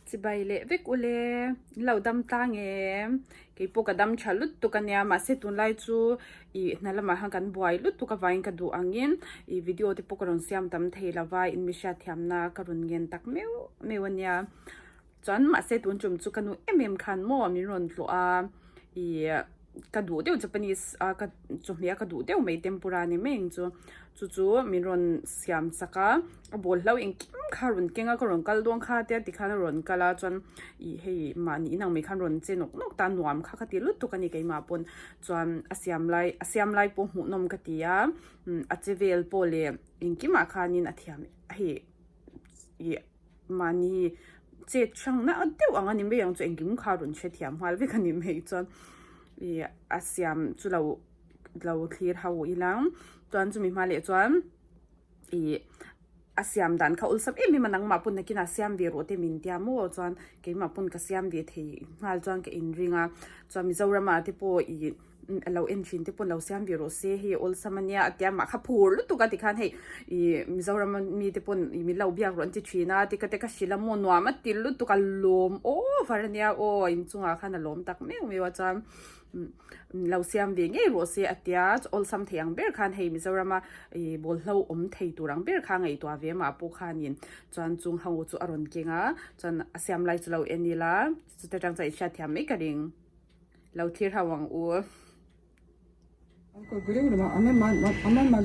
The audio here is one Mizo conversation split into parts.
Chibai leh vek ule, in lo dam tlang em? Keipawh ka dam tha lutuk a nia, mahse tunlai chu ih hna lamah khan kan buai lutuk avangin ka duh angin ih video te pawh ka rawn siam tam thei lo va, in mi hriatthiamna ka rawn ngen tak meuh meuh a nia. Chuan mahse tun tum chu ka nu em em khan maw min rawn tlawh a, ih ka duh deuh Japanese a ka chawhmeh a ka duh deuh mai tempura ni mai ang chu. Chu chu min rawn siam chak a, a bawl hlo engkim kha a rawn keng a, ka rawn kal dawn kha tia tikhan a rawn kal a chuan ih hei mahni inang mai khan rawn che nawk nawk ta nuam kha ka ti lutuk a ni keimah pawn chuan a siam lai a siam lai pawh hmuhnawm ka ti a a che vel pawh leh engkimah khanin a thiam hei ih mahni chet hrang na deuh ang a ni mai ang chu engkim kha a rawn hrethiam nghal vek a ni mai chuan ih a siam chu lo. lo thlir ho ila chuan chumi hma leh chuan ih a siam dan kha awlsam em em a nangmah pawn nakinah siam ve rawh te min tia maw chuan keimah pawn ka siam ve thei nghal chuan ka inring a chuan Mizoram ah te pawh ih a lo en thin te pawn lo siam ve rawh se hei awlsam ania a tia mah kha phur lutuk a tikhan hei ih Mizoram a mi te pawn ih min lo biak rawh an ti thin a tikha te ka hrilh a maw nuam a ti lutuk a lawm over ania aw inchungah khan a lawm tak meuh meuh a chuan. Lo siam ve ngei rawh se a tia, awlsam thei ang ber khan hei Mizorama ih bawlhlo awm thei tur ang ber kha ngaihtuah ve mah pawh khanin chuan chung ho chu a rawn keng a, chuan a siam lai chu lo en ila chuta tang chuan i hriatthiam mai ka ring. Lo thlir ho ang u.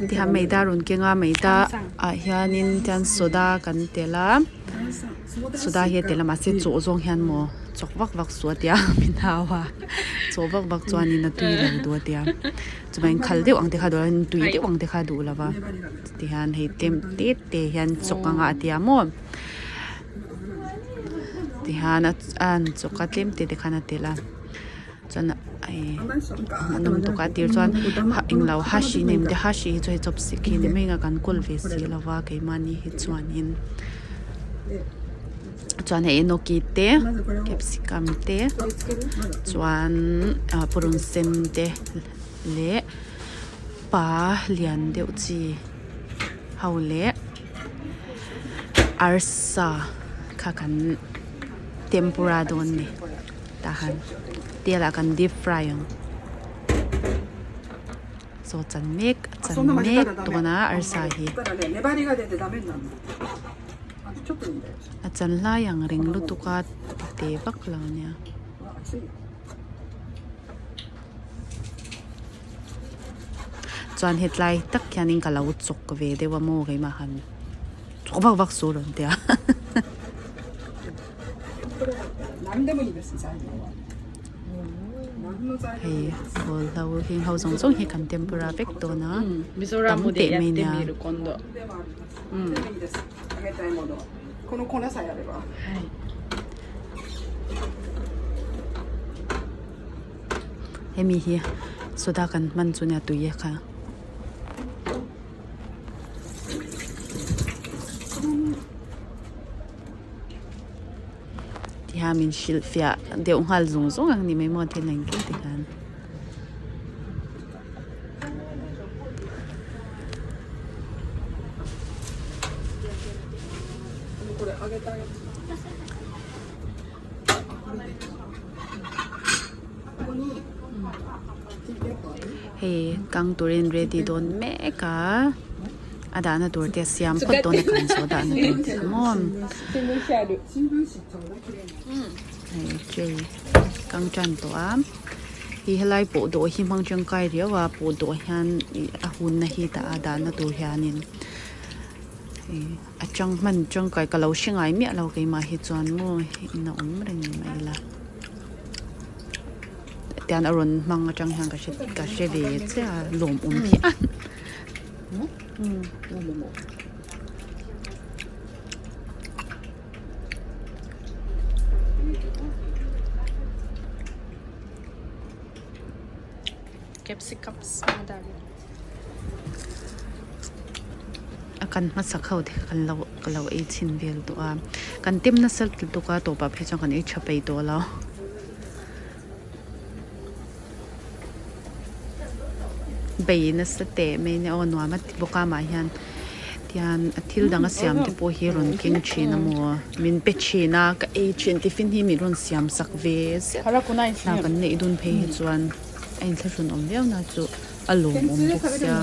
Tihian maida rawn keng a maida ah hianin tian soda kan tel a soda hi a tel a mahse chawh zawng hian maw chawk vak vak suh a tia min hau a chawh vak vak chuanin a tui lo duh a tia chuvangin khal deuh ang te kha duh a tui deuh ang te kha duh lo va tihian hei tlem te te hian chawk anga a tia maw tihian a chawk a tlem te te khan a tel a. Chuan ih hmuhnawm tawk a tir chuan englo hashi nei te hashi hi chu hei chopstick hi ni mai ang a kan kawl ve si lo va keimahni hi chuanin chuan hei enoki te capsicum te chuan ah purun sen te leh pa lian deuh chi ho leh arsa kha kan tempura dawn a ni. Tah han tel ah kan deep fry ang chaw chan mek a chan mek dawn a arsa hi a chan hlai ang reng lutuk a ti te vak lo ania. Chuan hetlai tak hianin ka lo chawk ve deuh a maw keimah han chawk vak vak suh rawn tia. Hei bawl hlo heng ho zawng zawng hi kan tempura vek dawn a tam teh mai nia. Hemi hi soda kan hman chu nia tui a kha. Tihian min hrilh fiah deuh nghal zung zung ang ni mai maw thil engkim te khan. Hei kang turin ready dawn mek a a dahna tur te a siam phawt dawn a kan zawh dahna tur te kha maw hei tray kang tan tawh a hei helai pawh dawh hi hmang tangkai riau a pawh dawh hian ih a hunna hi tah a dahna tur hianin ih. A chang hman tangkai ka lo hre ngai miah lo keimah hi chuan maw in a awm reng ni mai ila tian a rawn hmang atang hian ka hre ka hre ve chiah a lawmawm phian Capsicum. A kan hmasak ho te kha kan lo ka lo ei chhin vel tawh a kan tem nasa lutuk a tawpah phei chuan kan ei tha peih tawh lo. Bei nasa teh mai nia aw nuam a ti bawk a mah hian. Tian a thil dang a siam te pawh hi rawn keng thin a maw min pe thin a ka ei thin tiffin hi min rawn siam sak ve ziah hna kan neih dun phei hi chuan a inthlahrun awm viau na chu a lawmawm bawk sia.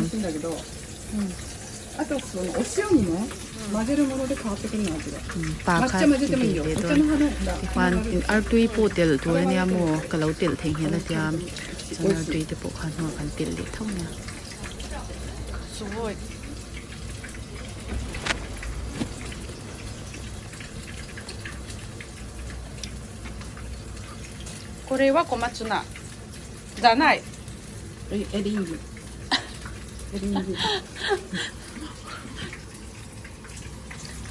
Pa kha ti ve leh dawn tichuan artui pawh telh tur ania maw ka lo telh theihnghilh a tia chuan artui te pawh kha hnuah kan telh leh tho ania. これは小松菜じゃないエリンギエリンギ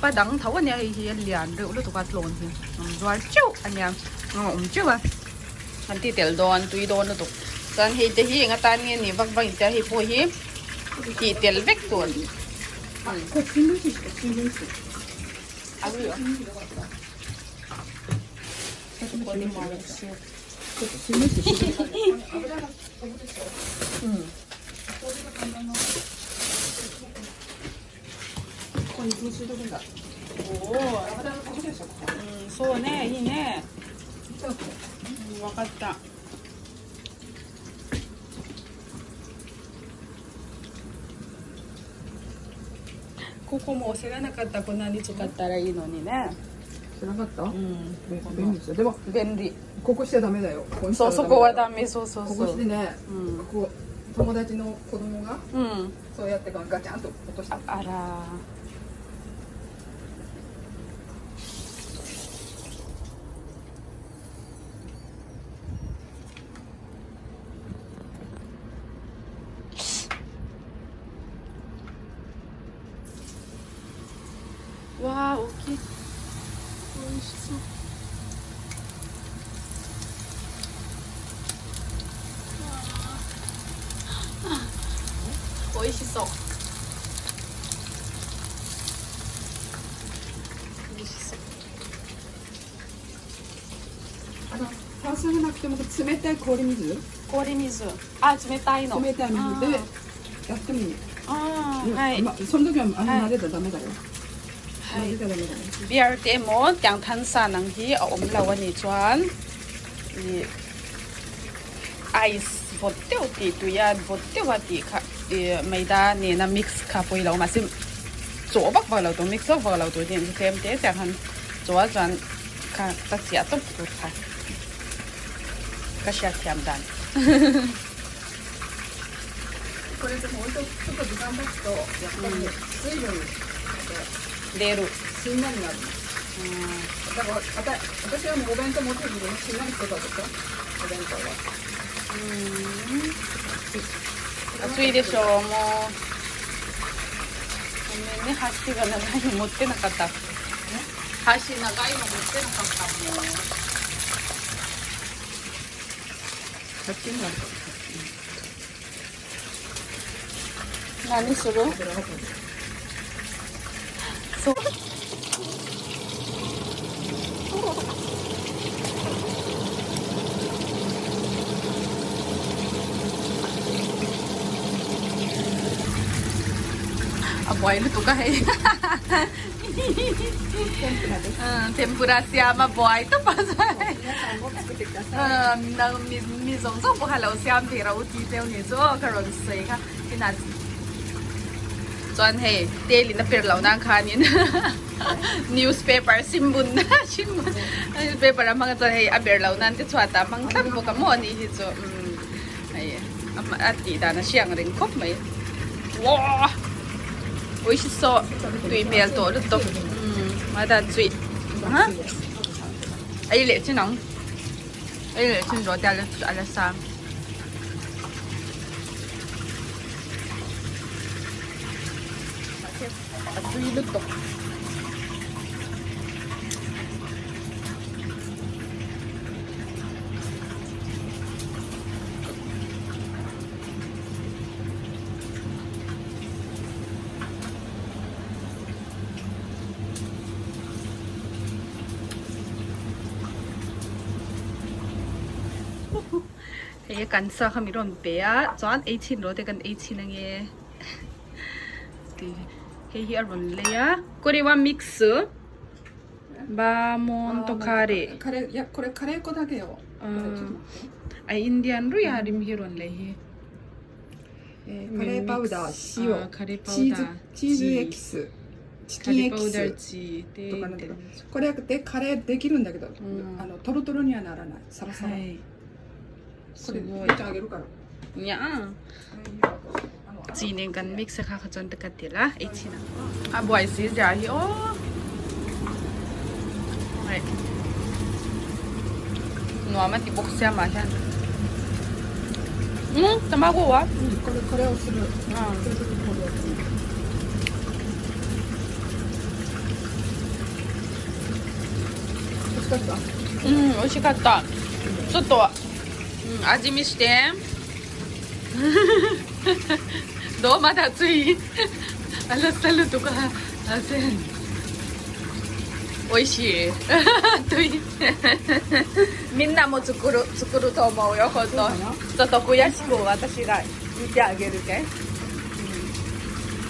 Pa dang tho ania hei hi a lian reuh lutuk a tlawn hi an zuar teuh ania a awm teuh a an ti tel dawn tui dawn lutuk chuan hei te hi eng atan nge ni vak vak intia hei pawh hi tih tel vek tur うんそうねいいねうん分かったここも知らなかったこんなに使ったらいいのにね知らなかった、うん便利でしょでも便利ここしちゃダメだよここにしちそうゃダメだよそこはダメそうそうこそうこしてね、うんここ友達の子供がうんそうやってガチャンと落としたあらわあ大きい美味しそう美味しそう美味しそうあの炭酸じゃなくても冷たい氷水氷水あ冷たいの冷たい水でやってもいいあーはい、ま、その時はあの混ぜたらダメだよ、はい混ぜちゃダメだよ beer te emaw tiang than san ang hi a awm lo a nih chuan ih ice vawt deuh tih tui a vawt deuh a tih kha ih maida nena mix kha pawi lo mahse chaw vak vak lo tur mix vak vak lo tur te chu tlem te te ang khan chaw a chuan kha ka chiah tawp tur kha ka hriat thiam dan. これでも置いとくちょっと時間経つとやっぱり水分出るしんなりなるだからあた私はもうお弁当持ってる時にしんなりしてたでしょお弁当は暑いでしょうもうごめんね箸が長いの持ってなかった箸長いの持ってなかったもう100均にあるか何するらそうa buai lutuk a hei tempura siam a buai tawp a mi zawng zawng pawh kha lo siam thei ro ti cheu ni chu aw ka rawn sawi kha inah chuan hei tel in a per loh nan khanin newspaper simbun simbun newspaper a hmang a chuan hei a ber loh nan te chhuat ah a hmang tlat bawk a maw ani hi chu hei a tih dan a hriang reng khawp mai waw oishi saw tui hmel tawh lutuk umm a chuih ha ei leh chin ang ei leh chin rawh te a la sa. A tui lutuk. Hei kan sa kha mi rawn pe a chuan ei chhin rawh te kan ei chhin ange. Hei hi a rawn lei a. Kore wa mix ba mon to kare. A Indian rui a rim hi rawn lei hi. カレーパウダー塩カレーパウチーズダーチーズエキスチキンエキスととかなんだけどこれでカレーできるんだけど、あのトロトロにはならないサラサラ、はいこれすごいめっちゃあげるから nia chi nen kan mix a kha kha chuan te ka tel a ei chhin a a buai si zia hi aw hei nuam a ti bawk sia mah hian umm tamago wa これこれをするこれちょっとこれをする美味しかったうん美味しかったちょっと、うん、味見してどうまだ熱いあらさるとかあせん美味しいといみんなも作る作ると思うよ今度ちょっと悔しく私が見てあげるけ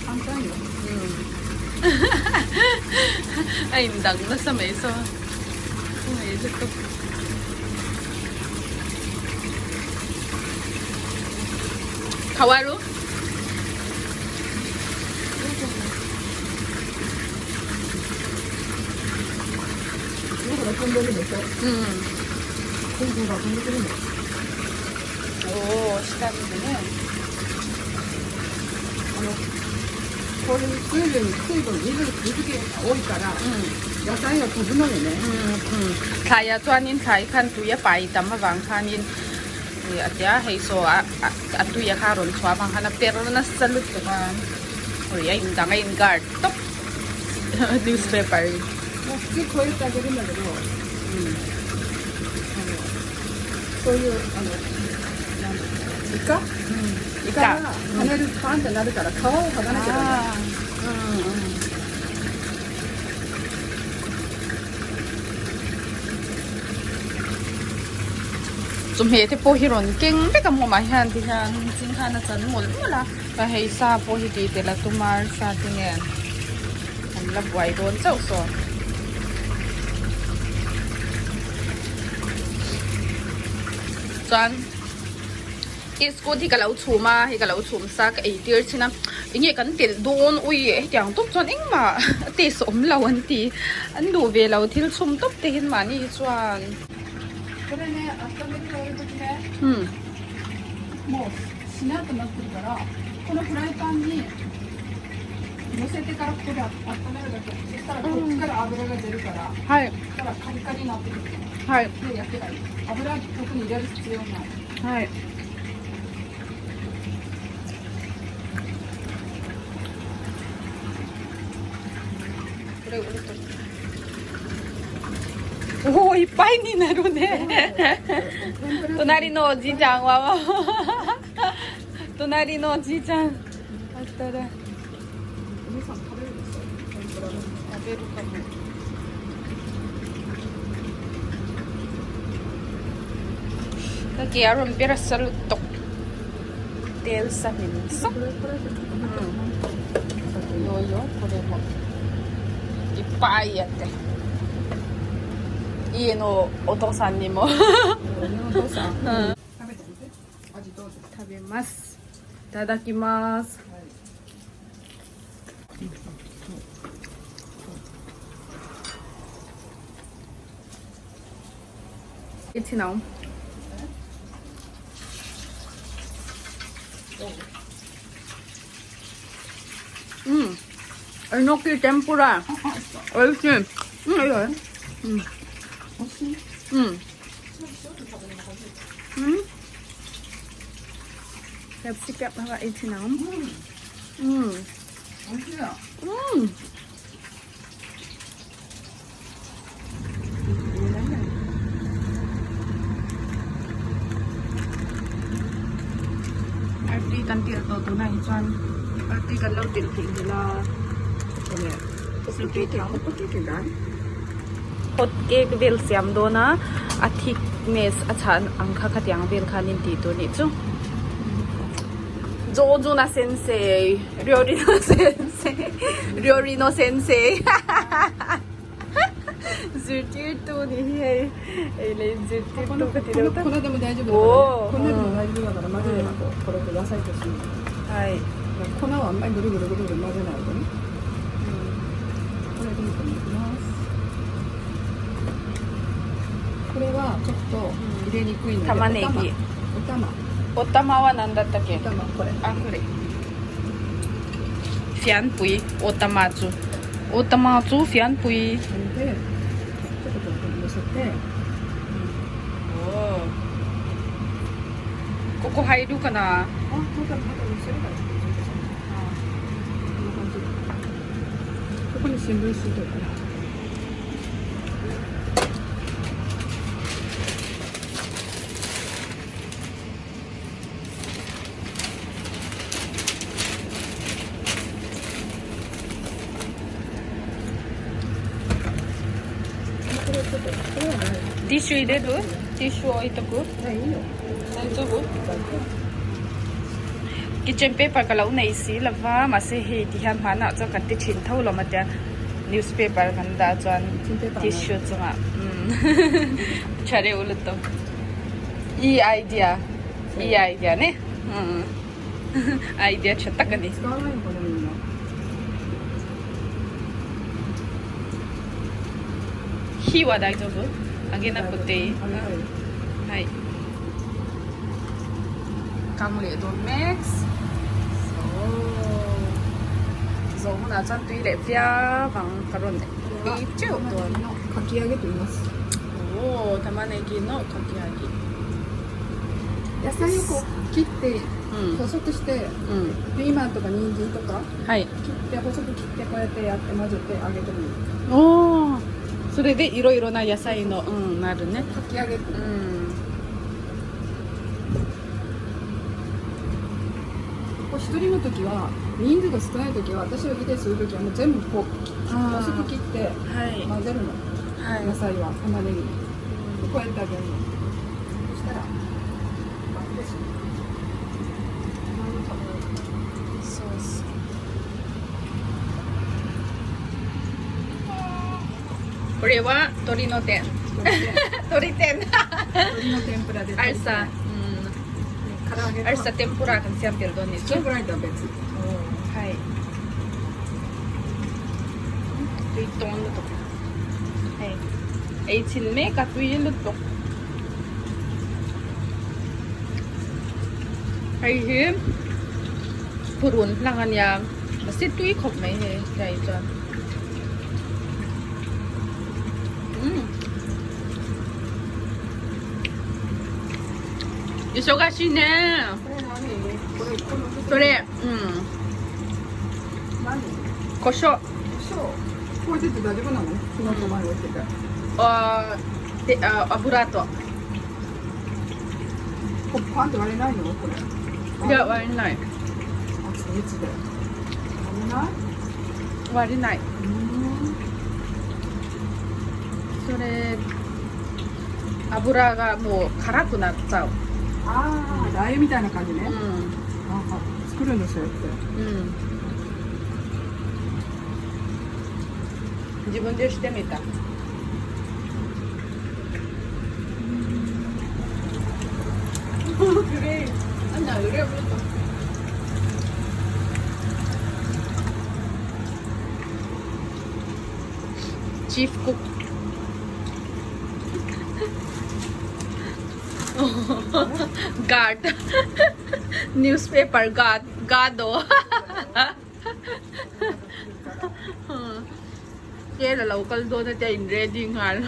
簡単よ a indang nasa mai saw 変わる今から飛んでるでしょうん飛んでる飛んでくるのおお下見てねあのこういう水分水分水水気が多いから、野菜が飛ぶのよね、 thlai ah chuanin thlai khan tui a pai tam avang khanin ih a tia hei saw a a tui a kha rawn chhuah avang khan a per nasa lutuk a ui a indang a in guard tawp newspaper in. もう普通こうやってあげるんだけど、あのそういうあのなんだイカ、イカが跳ねるパンってなるから皮を剥がなきゃダメ。 Chawhmeh te pawh hi rawn keng vek a hmuamah hian ti hian ching khan a chan mawlh mawlh a ka hei sa pawh hi tih tel a tum a sa te nen an la buai dawn chauh saw chuan iskut hi ka lo chhum a hei ka lo chhum sa ka ei tir thin a enge kan telh dawn ui hetiang tawp chuan engmah a taste awm lo an ti an duh ve lo thil chhum tawp te hian mahni hi chuan. これね、温めてやるときね、うんもうしなっとなってるから、このフライパンに乗せてからここで温めるだけ。そしたらこっちから油が出るから、はいそしたらカリカリになってくる。はいで焼けばいい。油特に入れる必要ない。はい。おおいっぱいになるね。隣のおじいちゃんはもう隣のおじいちゃんあったらお兄さん食べるでしょ。天ぷらの。食べるかも。Ka ke a rawn ber a sa lutuk tel sa hmin sawk これこれ。 yo yo これもいっぱいやって家のお父さんにもお父さん。食べてみて。味どうですか。食べますいただきますいつなうんえのき天ぷらおいしいうんいいよ美味しい。うんうん capsicum は一なうん美味しいな。うん Arti kan tir to tunah hi chuan arti kan lo tir theih nghilh a これ。ホットケーキ、ホットケーキがある。 Hot cake vel siam dawn a a thickness a chhan ang kha khatiang vel khan in tih tur nih chu. 上手な先生料理の先生料理の先生zirtirtu nih hi hei ei leh in zirtirtu ka ti deuh tlat 粉でも大丈夫だから、ね、粉でも大丈夫だから混ぜればこうこれと野菜と一緒にはい粉はあんまりぐるぐるぐるぐる混ぜないでね、これで煮込んでいきますこれはちょっと入れにくいので、玉ねぎお玉お玉は何だったっけお玉これあこれfianpui o tama chu o tama chu fianpui これでちょっとここに乗せておここ入るかなあまたまた乗せるからこんな感じここに新聞敷いといたらこれちょっとこれはねティッシュ入れるティッシュ置いとくいいよ大丈夫kitchen paper ka lo nei si lova mahse hei ti hian hmanah chuan kan ti thin tho lo matia newspaper kan dah chuan tissue chungah tha reuh lutuk i idea i idea ne idea tha tak a ni. 使わないのかなみんな火は大丈夫揚げなくていいはいkang leh dawn mek so zawh hunah chuan tui leh viau ang ka rawn ei teuh dawn かき揚げと言いますおー玉ねぎのかき揚げ野菜をこう切って細くして、ピーマンとか人参とかはい切って細く切ってこうやってやって混ぜて揚げてもいいおーそれでいろいろな野菜のうんなるねかき揚げってうんこう一人の時は人数が少ない時は私が家でする時はもう全部こう細く切って混ぜるの、はい野菜は玉ねぎでこうやって揚げるのそしたら楽ですねそうそうこれは鶏の天鶏天鶏の天ぷらでアルサ唐揚げアルサ天ぷらkan siam tel dawn ni chu 天ぷらとは別はいtui tawn lutuk hei ei chhin mek a tui lutuk hei hi purun hlang ania mahse tui khawp mai hei tlai chuan umm 忙しいねこれ何これこのそれうん何胡椒胡椒こうやって大丈夫なの火の手前置いててあであ油とこうパンって割れないのこれいや割れない熱々で割れない割れないうんそれ油がもう辛くなっちゃうああラー油みたいな感じね、うんなんか作るんですよってうん自分でしてみたチーフコック guard newspaper guard guard Kela lo kal dawn a tia in ready nghal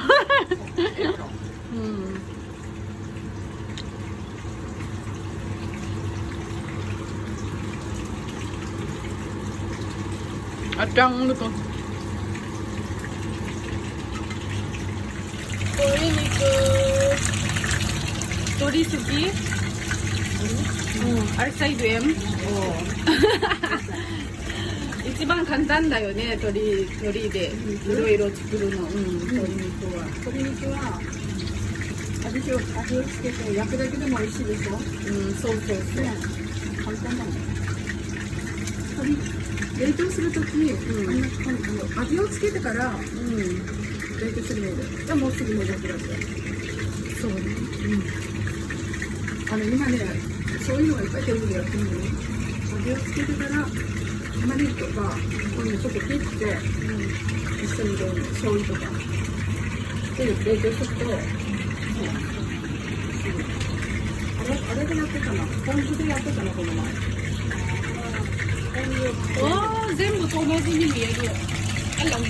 a tang lutuk 鶏好きうんあれサイド M 一番簡単だよね鶏鶏でいろいろ作るの、うん、鶏肉は鶏肉は味を味をつけて焼くだけでも美味しいでしょうんそうそうそうね簡単だもん冷凍するとき、あんなあの味をつけてから冷凍するので、じゃあもうすぐ戻ってらっしゃる。そうね。あの今ね、そういうのがいっぱいテレビでやってるのね。味をつけてから玉ねぎとかこういうのちょっと切って、一緒に入れるの、醤油とか。で冷凍しとくと、もうすぐ。あれあれでやってたな。ポン酢でやってたなこの前。わあ、全部と同じに見える。あら、もう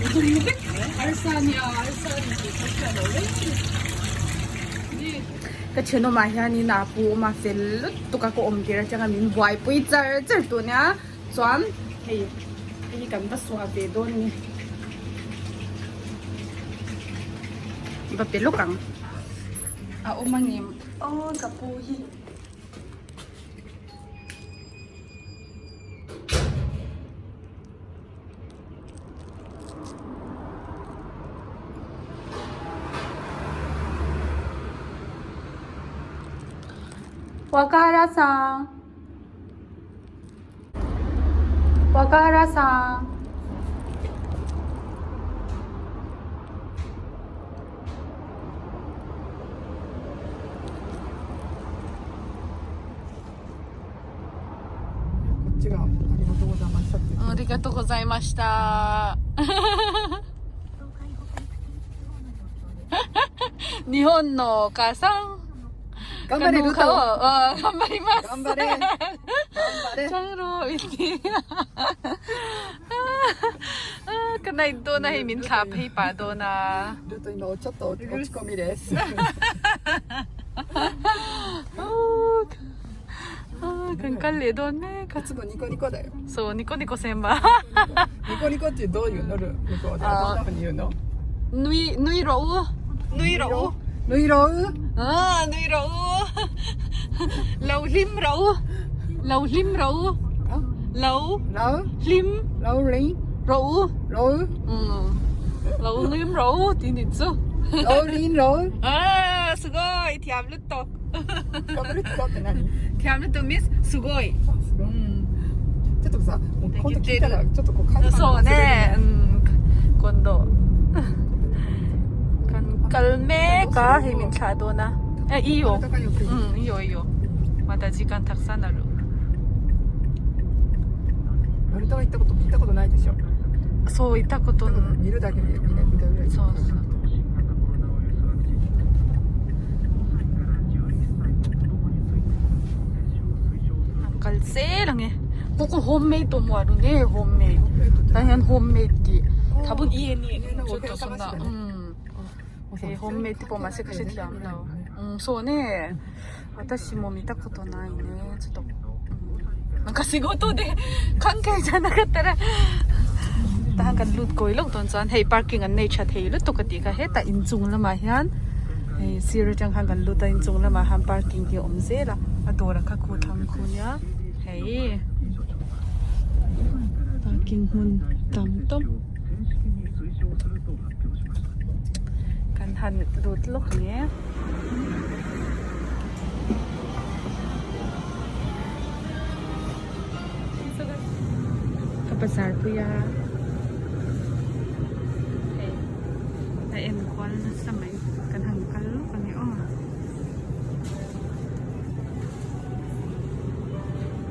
アルサニア、アルサニka thenawmah hianin a pu awm a fel lutuk a ka awm tir atanga min buaipui char char tun a chuan hei hei hi kan va suah ve dawn a ni va pe lawk ang a awm angem aw ka pu hi. 若原さん若原さんこっちがありがとうございましたって言ってありがとうございました。日本のお母さん。頑張れルトあ頑張ります。頑張れ頑張れチャロイテあかないどなへみんかペーパーどな。ルト今ちょっと落ち込みです。あかんかれどね。いつもニコニコだよ。そうニコニコせんば。ニコニコってどういうのる向こうでどんなふうに言うの？ぬいぬいろうぬいろう。ぬいろう？あぬいろう。ラウリムロウラウリムロウラウラウリムラウリンロウロウうんラウリムロウって言うんですよ。ラウリンロウあーすごいティアムルット。ティアムルットって何？ティアムルットミスすごい。すごい。ちょっとさ、もう今度聞いたらちょっとこう会話そうね、うん、今度。カルメかヘミンカドナ。え、いいよ。うん、いいよいいよ。また時間たくさんある。マルタは行ったこと行ったことないでしょ。そう行ったこと見るだけで見たぐらい。そうそう。なんかセーラね。ここホームメイドもあるね、ホームメイド。大変ホームメイド。多分家にちょっとそんな、うん。ホームメイドもマシカシティアムだ。うん、そうね。私も見たことないね。ちょっと、なんか仕事で関係じゃなかったら、なんかルートこいろとんちゃん、ヘイパーキングネイチャーヘイルとかっていうか、ヘタインチュンラマヒアン。ヘイシルちゃんハンガンルータインチュンラマハンパーキングオムゼラ。あとらかこうたんこにゃ。ヘイ。パーキングタムタム。กันทันดูดลูกเนี้ยka bazar pui a hei a en kual nasa mai kan han kal lawk a ni aw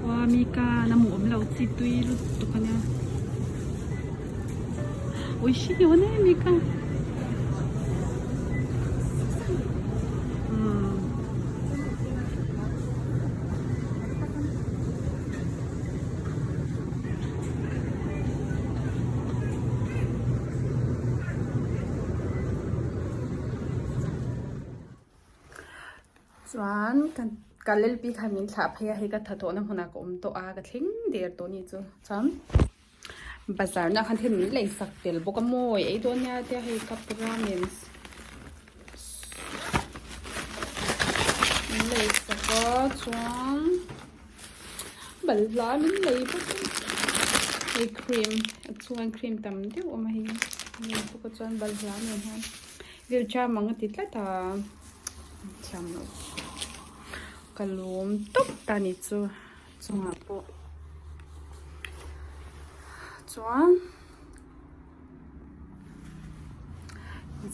ua mika na hmuh awm lo chi tui lutuk a nia oishi yo ne mika umm chuan kan kalel pi kha min thlah phei a hei ka thatawhna hmunah ka awm tawh a ka thleng der tawh a ni chu chuan bazar na khan thil min lei sak tel bawk a mawi ei dawn nia tia hei cup ramen min lei sak a chuan balhla min lei bawk a hei cream a chhungah cream tam deuh a awm a hei min lei bawk a chuan balhla nen hian vel jam ang a ti tlat a thiam loh ka lawm tawp ta ni chu chungah pawh. Chuan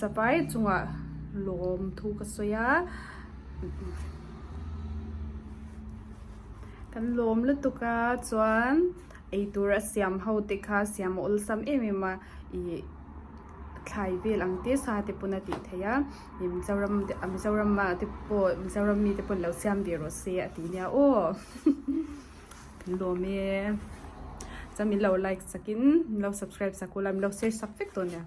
zavai chungah lawm thu ka sawi a kan lawm lutuk a chuan eitur a siam ho te kha siam a awlsam em em a ih thlai vel ang te sa te pawn a tih theih a ih Mizoram te Mizoram ah te pawh Mizoram mi te pawn lo siam ve rawh se a ti nia aw. Kan lawm e. Chuan min lo like sakin min lo subscribe sak ula min lo share sak vek dawn nia.